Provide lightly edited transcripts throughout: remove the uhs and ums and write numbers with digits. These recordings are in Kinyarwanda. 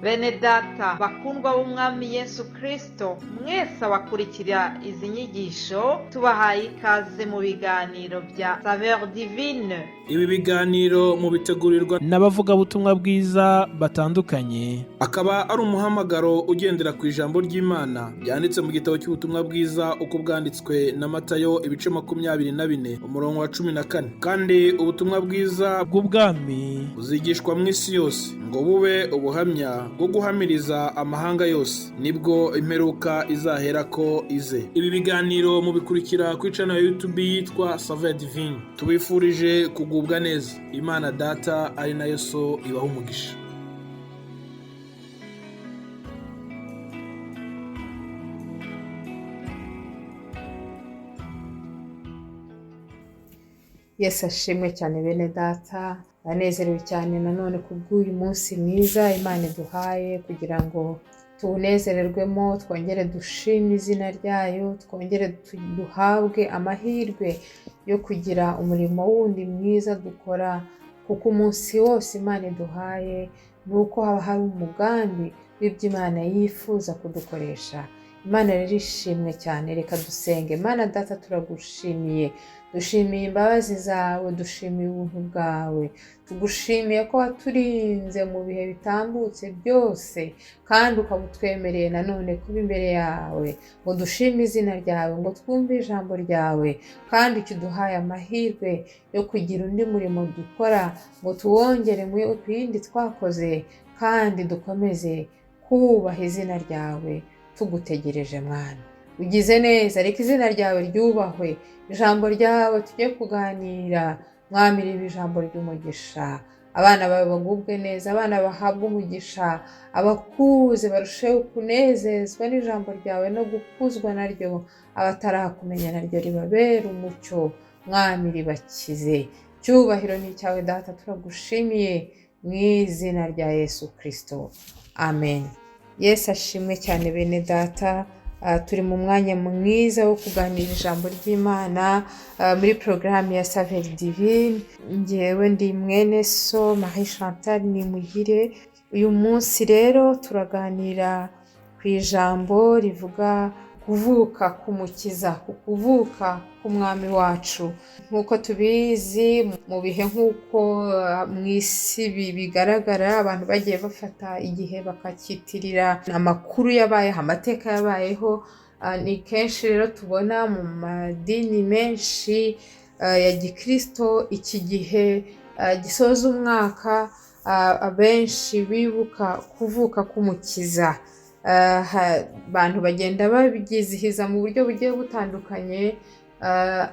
Bene data bakundwa b'Umwami Yesu Kristo, mwese abakurikira izi nyigisho, tubahaye ikaze mu biganiro bya Saveur Divine. Ibi biganiro mubitegurirwa n'abavugabutumwa bwiza batandukanye, akaba ari umuhamagaro ugendera ku ijambo ry'Imana ryanditse mu gitabo cy'ubutumwa bwiza uko bwanditswe na Matayo, ibice 24, umurongo wa 14. Kandi ubutumwa bwiza bw'ubwami buzigishwa mu isi yose ngo bube ubuhamya bwo guhamiriza amahanga yose, nibwo imperuka izaherako ize. Ibi biganiro mubikurikira ku channel ya YouTube yitwa Saveur Divine. Tubifurije kugubwa neza. Imana Data ari nayo So ibaha umugisha. Yesu ashimwe cyane. Bene data, ndanezerewe cyane nanone kubw'uyu munsi mwiza Imana iduhaye kugira ngo tuwunezererwemo, twongere dushime izina ryayo, twongere duhabwe amahirwe yo kugira umurimo wundi mwiza dukora, kuko umunsi wose Imana iduhaye ni uko haba hari umugambi w'ibyo Imana yifuza kudukoresha. Imana rero ishimwe cyane. Reka dusenge. Imana Data, turagushimiye, dushimiye imbabazi zawe, dushimiye ubuntu bwawe, tugushimiye ko waturinze mu bihe bitambutse byose, kandi ukaba utwemereye nanone kuba imbere yawe ngo dushime izina ryawe, ngo twumve ijambo ryawe, kandi ukiduhaye amahirwe yo kugira undi murimo dukora ngo tuwongere mu yindi twakoze, kandi dukomeze kubaha izina ryawe tugutegereje. Mwana, ugize neza. Reka izina ryawe ryubahwe. Ijambo ryawe tujye kuganira, Mwami, ribe ijambo ry'umugisha. Abana bawe bagubwe neza, abana bahabwe umugisha, abakuze barusheho kunezezwa n'ijambo ryawe no gukuzwa naryo, abatarakumenya naryo ribabera umucyo. Mwami, ribakize. Cyubahiro ni icyawe Data, turagushimiye mu izina rya Yesu Kirisito, amen. Yesu ashimwe cyane. Bene data, turi mu mwanya mwiza wo kuganira ijambo ry'Imana muri porogaramu ya Saveur Divine. Ngewe ndi mwene so Marie Chantal Nimugire. Uyu munsi rero turaganira ku ijambo rivuga kuvuka k'Umukiza, ku kuvuka k'Umwami wacu. Nk'uko tubizi, mu bihe nk'uko mu isi bigaragara, abantu bagiye bafata igihe bakacyitirira amakuru yabayeho, amateka yabayeho. Ni kenshi rero tubona mu madini menshi ya gikirisito iki gihe gisoza umwaka, abenshi bibuka kuvuka k'Umukiza. Abantu bagenda babyizihiza mu buryo bugiye butandukanye,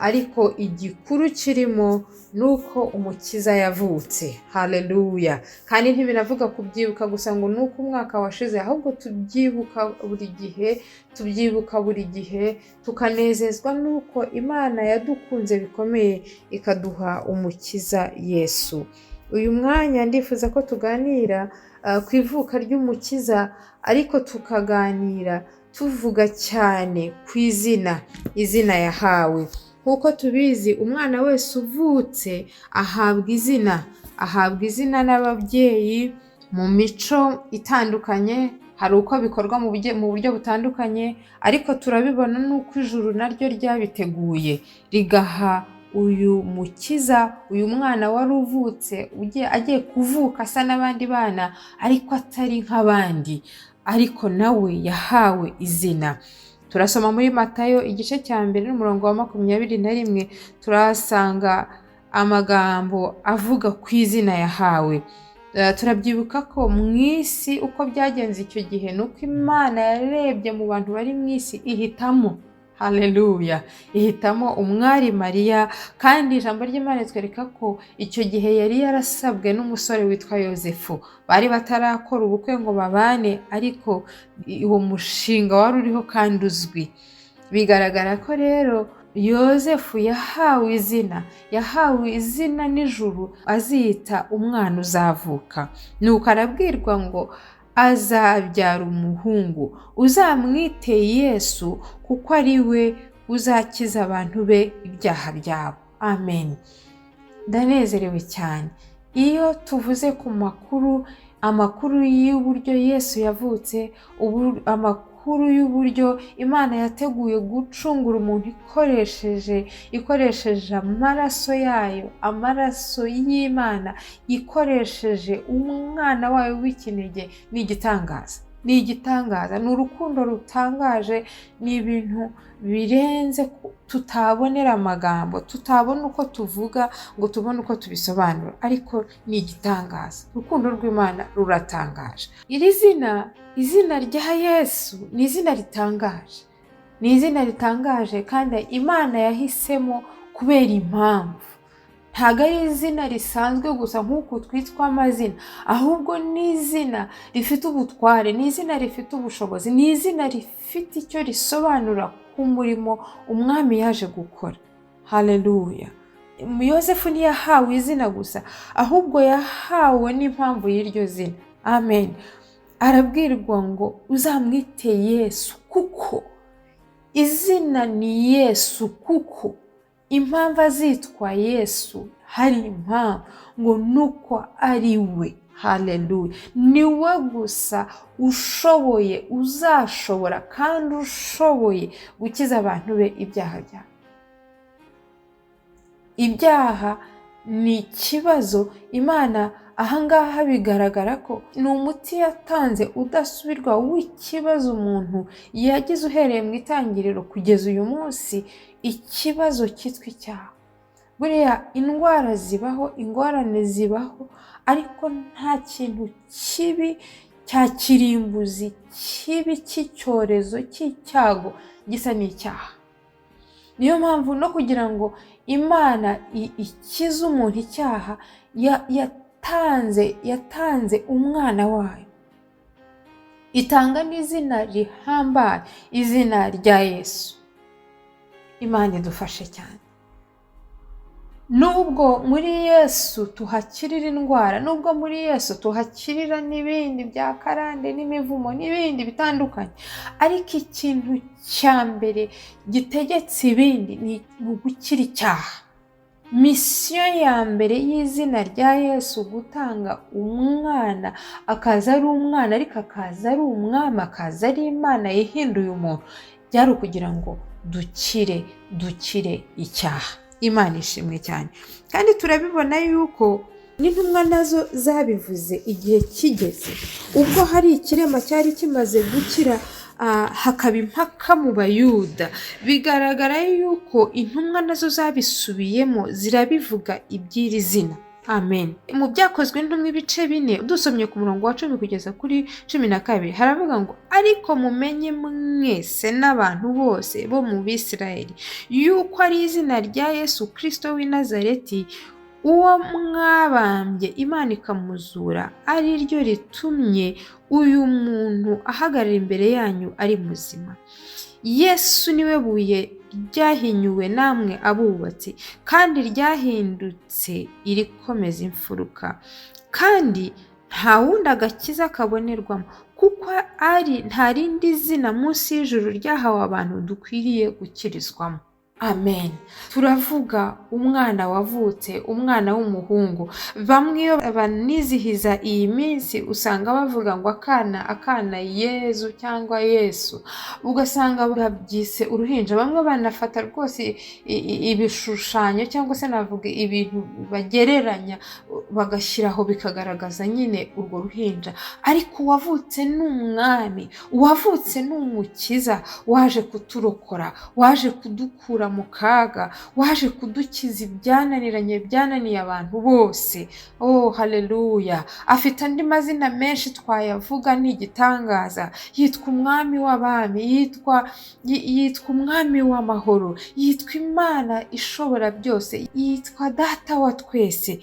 ariko igikuru kirimo ni uko Umukiza yavutse. Haleluya! Kandi ntibinavuga kubyibuka gusa ngo ni uko umwaka washize, ahubwo tubyibuka buri gihe, tubyibuka buri gihe tukanezezwa n'uko Imana yadukunze bikomeye ikaduha Umukiza Yesu. Uyu mwanya ndifuza ko tuganira ku ivuka ry'Umukiza, ariko tukaganira tuvuga cyane ku izina, izina yahawe. Nk'uko tubizi, umwana wese uvutse ahabwa izina, ahabwa izina n'ababyeyi. Mu mico itandukanye hari uko bikorwa mu buryo butandukanye, ariko turabibona n'uko ijuru naryo ryabiteguye rigaha uyu mukiza, uyu mwana wari uvutse, agiye kuvuka asa n'abandi bana ariko atari nk'abandi, ariko nawe yahawe izina. Turasoma muri Matayo igice cya 1 n'umurongo wa 21, turahasanga amagambo avuga ku izina yahawe. Turabyibuka ko mu isi uko byagenze icyo gihe ni uko Imana yarebye mu bantu bari mu isi ihitamo, haleluya, ihitamo umwari Mariya. Kandi ijambo ry'Imana ritwereka ko icyo gihe yari yarasabwe n'umusore witwa Yosefu. Bari batarakora ubukwe ngo babane, ariko uwo mushinga wari uriho kandi uzwi. Bigaragara ko rero Yosefu yahawe izina, yahawe izina n'ijuru azita umwana uzavuka. Nuko arabwirwa ngo azabyara umuhungu, uzamwite Yesu, kuko ari we uzakiza abantu be ibyaha byabo. Amen. Ndanezerewe cyane iyo tuvuze ku makuru. Amakuru y'uburyo Yesu yavutse, amakuru y'uburyo Imana yateguye gucungura umuntu ikoresheje amaraso yayo, amaraso y'Imana, ikoresheje umwana wayo w'ikinege, ni igitangaza. Ni igitangaza, ni urukundo rutangaje, ni ibintu birenze tutabonera amagambo, tutabona uko tuvuga ngo tubone uko tubisobanura, ariko ni igitangaza. Urukundo rw'Imana ruratangaje. Iri zina, izina rya Yesu, ni izina ritangaje. Ni izina ritangaje kandi Imana yahisemo kubera impamvu. Ntabwo ari izina risanzwe gusa nk'uku twitwa amazina, ahubwo ni izina rifite ubutware, ni izina rifite ubushobozi, ni izina rifite icyo risobanura ku murimo umwami yaje gukora. Haleluya! Yosefu ntiyahawe izina gusa, ahubwo yahawe n'impamvu y'iryo zina. Amen. Arabwirwa ngo uzamwite Yesu, kuko izina ni Yesu, kuko impamvu azitwa Yesu hari impamvu, ngo nuko ari we. Haleluya! Ni we gusa ushoboye, uzashobora kandi ushoboye gukiza abantu be ibyaha byabo. Ibyaha ni ikibazo. Imana ahangaha bigaragara ko ni umuti yatanze udasubirwa w'ikibazo umuntu yagize uhereye mu itangiriro kugeza uyu munsi, ikibazo cyitwa icyaha. Buriya indwara zibaho, ingorane zibaho, ariko nta kintu kibi cya kirimbuzi, kibi cy'icyorezo, cy'icyago gisa n'icyaha. Niyo mpamvu no kugira ngo Imana ikize umuntu icyaha, yatanze umwana wayo, itanga n'izina rihambaye, izina rya Yesu. Imana idufashe cyane. Nubwo muri Yesu tuhakirira indwara, nubwo muri Yesu tuhakirira n'ibindi bya karande n'imivumo n'ibindi bitandukanye, ariko ikintu cya mbere gitegetse ibindi ni ugukira icyaha. Misiyo ya mbere y'izina rya Yesu, gutanga umwana, akaza ari umwana ariko akaza ari umwami, akaza ari Imana yihinduye umuntu, byari ukugira ngo dukire icyaha. Imana ishimwe cyane. Kandi turabibona yuko n'intumwa nazo zabivuze igihe kigeze, ubwo hari ikirema cyari kimaze gukira, hakaba impaka mu Bayuda. Bigaragara yuko intumwa nazo zabisubiyemo, zirabivuga iby'iri zina. Amen. Mu Byakozwe n'Intumwa ibice 4, dusomye ku murongo wa 10 kugeza kuri 12, haravuga ngo: ariko mumenye mwese n'abantu bose bo mu Bisirayeli yuko ari izina rya Yesu Kristo w'i Nazareti, uwo mwabambye Imana ikamuzura, ari ryo ritumye uyu muntu ahagarara imbere yanyu ari muzima. Yesu niwe buye ryahinyuwe namwe abubatsi, kandi ryahindutse irikomeza imfuruka, kandi nta wundi agakiza kabonerwamo, kuko ari nta rindi zina munsi y'ijuru ryahawe abantu dukwiriye gukirizwamo. Amen. Turavuga umwana wavutse, umwana w'umuhungu. Bamwe iyo banizihiza iyi minsi usanga bavuga ngo akana Yezu cyangwa Yesu, ugasanga babyise uruhinja. Bamwe banafata rwose ibishushanyo cyangwa se navuga ibintu bagereranya bagashyiraho bikagaragaza nyine urwo ruhinja. Ariko uwavutse ni umwami, uwavutse ni umukiza, waje kuturokora, waje kudukura mu kaga, waje kudukiza ibyananiranye, byananiye abantu bose. Oh, haleluya! Afite andi mazina menshi twayavuga, ni igitangaza. Yitwa umwami w'abami, yitwa umwami w'amahoro, yitwa Imana ishobora byose, yitwa data wa twese,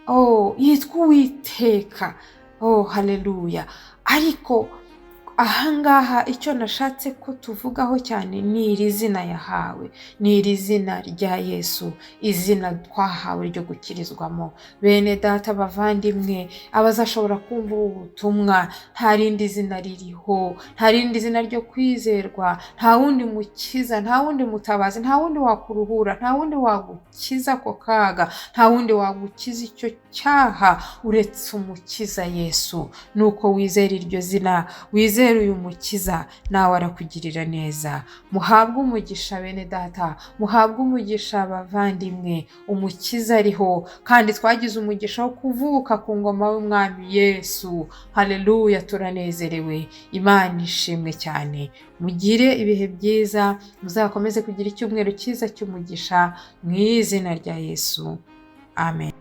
oh, yitwa Uwiteka. Oh, haleluya! Ariko Ahangaha icyo nashatse ko tuvugaho cyane ni iri zina yahawe, ni iri zina rya Yesu, izina twahawe ryo gukirizwamo. Bene data bavandimwe, abazashobora kumva ubu butumwa, nta rindi zina ririho, nta rindi zina ryo kwizerwa, nta wundi mukiza, nta wundi mutabazi, nta wundi wakuruhura, nta wundi wagukiza ako kaga, nta wundi wagukiza icyo cyaha uretse umukiza Yesu. Nuko wizera iryo zina, wizera uyu mukiza, nawe arakugirira neza. Muhabwe umugisha bene data, muhabwe umugisha abavandimwe, umukiza ariho kandi twagize umugisha wo kuvuka ku ngoma y'umwami Yesu. Haleluya, turanezerewe, Imana ishimwe cyane. Mugire ibihe byiza, muzakomeze kugira icyumweru cyiza cy'umugisha mu izina rya Yesu. Amen.